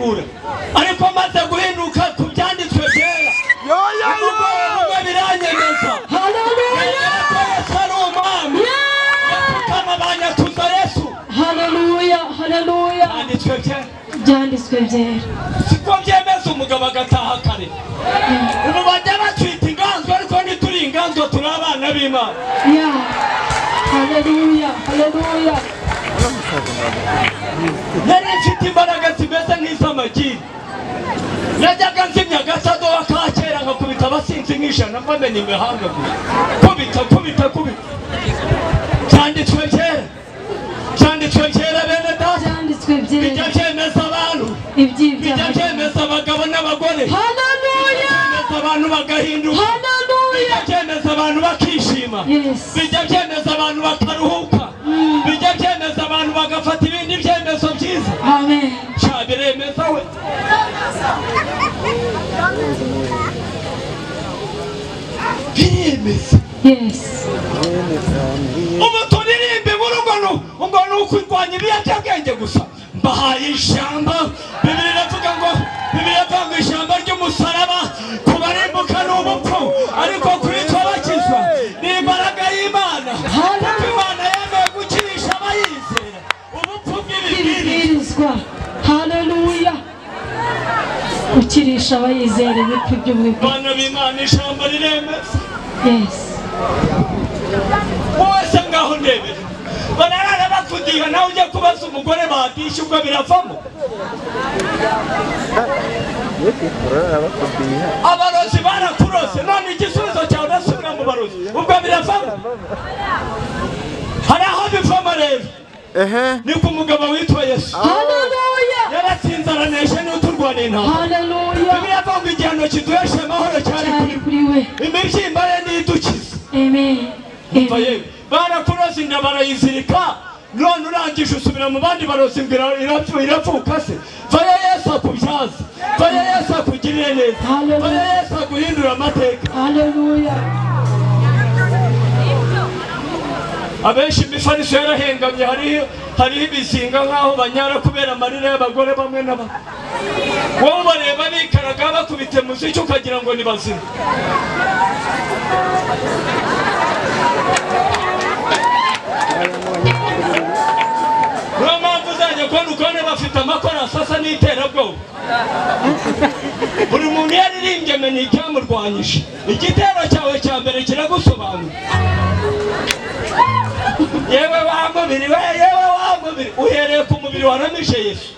Nkategura, ariko maze guhinduka ku byanditswe byera, umugoroba umwe biranyemeza. Haleluya. Nemera ko Yesu ari umwami. Bapfukama banyatuza Yesu. Haleluya, haleluya. Byanditswe byera. Byanditswe byera. Siko byemeza umugabo agataha kare. Ubu bajya batwita inganzwa, ariko ntituri inganzwa, turi abana b'Imana. Ya, haleluya, haleluya. Nari mfite imbaraga zimeze nk'iz'amagini. Najyaga nzimya agatadowa ka kera, nkakubita abasinzi nk'ijana, mbamenya imihanga gusa, kubita, kubita, kubita. Byanditswe kera, byanditswe kera, bene data. Byanditswe Bijya byera. byemeza abantu. Bijya Iby'ibyaha. byemeza abagabo n'abagore. Haleluya. Byemeza abantu bagahinduka. Haleluya. Bijya byemeza abantu bakishima. Bijya byemeza abantu bakaruhuka. Bijya byemeza abantu bagafata ibindi byemezo byiza. Amen. Sha, biremeza we, biremeza. Ubu turirimba inkuru ngo ni ukurwanya ibiyobyabwenge gusa. Mbahaye ijambo. Bibiri iravuga ngo ijambo ry'umusaraba ku barimbuka ni ubupfu, ariko kuri twe abakizwa ni imbaraga y'Imana, kuko Imana yemeye gukirisha abayizera ubupfu bw'ibibwirizwa. Ibibwirizwa, haleluya, gukirisha abayizera ibipfu by'ububwi. Bana b'Imana, ijambo riremeza. Wese ngaho ndebera, bararara bakudiha, nawe ujya kubaza umugore badishye, ubwo biravamo. Abarozi barakurose, none igisubizo cyawe urasubira mu barozi, ubwo biravamo. Hari aho bivamo rero, ni ku mugabo witwa Yesu. Haleluya. Yaratsinze, aranesha, niwe uturwaniye intambara. Haleluya. Bibiliya ivuga ngo igihano kiduhesha amahoro cyari Cyari kuri kuri we. Imibyimba ye niyo idukiza. Amen. Umva. Amen. Yewe, barakuroze, inda barayizirika, none urangije usubira mu bandi barozi ngo iravuka se. Vayo, Yesu akubyaze. Vayo, Yesu akugirire neza. Hallelujah. Vayo, Yesu aguhindura amateka. Haleluya. Abenshi imifariso yarahengamye, hariho ibizinga nk'aho banyara kubera amarira y'abagore bamwe na bamwe. Wowe ubareba bikaraga, bakubite muziki, ukagira ngo ni bazima. Niyo mpamvu uzajya kubona ukabona bafite amakorasi asa n'iterabwoba. Buri muntu iyo aririmbye amenya icyamurwanyije. Igitero cyawe cya mbere kiragusobanura. Yewe wa mubiri we, yewe wa mubiri, uhereye ku mubiri waramije Yesu.